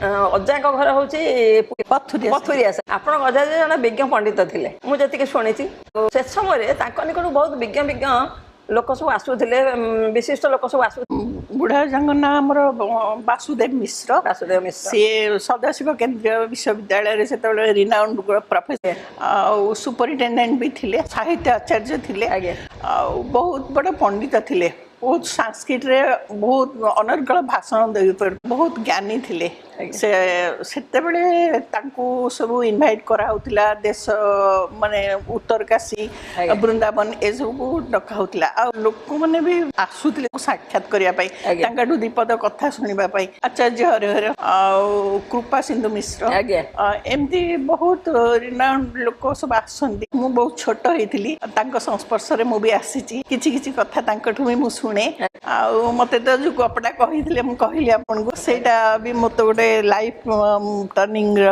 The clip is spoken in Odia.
ଅଜାଙ୍କ ଘର ହଉଛି ପଥୁରିଆ। ପଥୁରିଆ। ଆପଣଙ୍କ ଅଜା ଜଣେ ବିଜ୍ଞ ପଣ୍ଡିତ ଥିଲେ, ମୁଁ ଯେତିକି ଶୁଣିଛି। ସେ ସମୟରେ ତାଙ୍କ ନିକଟକୁ ବହୁତ ବିଜ୍ଞ ବିଜ୍ଞ ଲୋକ ସବୁ ଆସୁଥିଲେ, ବିଶିଷ୍ଟ ଲୋକ ସବୁ ଆସୁ ବୁଢ଼ା ଅଜାଙ୍କ ନାଁ ଆମର ବାସୁଦେବ ମିଶ୍ର। ବାସୁଦେବ ମିଶ୍ର। ସିଏ ସଦାଶିବ କେନ୍ଦ୍ରୀୟ ବିଶ୍ୱବିଦ୍ୟାଳୟରେ ସେତେବେଳେ ରିନାଉଣ୍ଡ ପ୍ରଫେସର ଆଉ ସୁପରିଟେଣ୍ଡେଣ୍ଟ ବି ଥିଲେ, ସାହିତ୍ୟ ଆଚାର୍ଯ୍ୟ ଥିଲେ ଆଉ ବହୁତ ବଡ଼ ପଣ୍ଡିତ ଥିଲେ। ବହୁତ ସାଂସ୍କ୍ରିଟରେ ବହୁତ ଅନର୍ଗଳ ଭାଷଣ ଦେଇପାରୁ, ବହୁତ ଜ୍ଞାନୀ ଥିଲେ। ସେ ସେତେବେଳେ ତାଙ୍କୁ ସବୁ ଇନଭାଇଟ୍ କରାହେଉଥିଲା ଦେଶ, ମାନେ ଉତ୍ତରକାଶୀ, ବୃନ୍ଦାବନ ଏସବୁ ଡକା ହଉଥିଲା ଆଉ ଲୋକମାନେ ବି ଆସୁଥିଲେ ସାକ୍ଷାତ କରିବା ପାଇଁ, ତାଙ୍କଠୁ ଦିପଦ କଥା ଶୁଣିବା ପାଇଁ। ଆଚାର୍ଯ୍ୟ ହରିହର ଆଉ କୃପା ସିନ୍ଧୁ ମିଶ୍ର, ଏମିତି ବହୁତ ରିନାଉଣ୍ଡ ଲୋକ ସବୁ ଆସନ୍ତି। ମୁଁ ବହୁତ ଛୋଟ ହେଇଥିଲି, ତାଙ୍କ ସଂସ୍ପର୍ଶରେ ମୁଁ ବି ଆସିଛି। କିଛି କିଛି କଥା ତାଙ୍କଠୁ ବି ମୁଁ ଶୁଣେ। ଆଉ ମତେ ତ ଯୋଉ ଗପଟା କହିଥିଲେ, ମୁଁ କହିଲି ଆପଣଙ୍କୁ, ସେଇଟା ବି ମୋତେ ଗୋଟେ ଲାଇଫ ଟର୍ଣ୍ଣିଂର।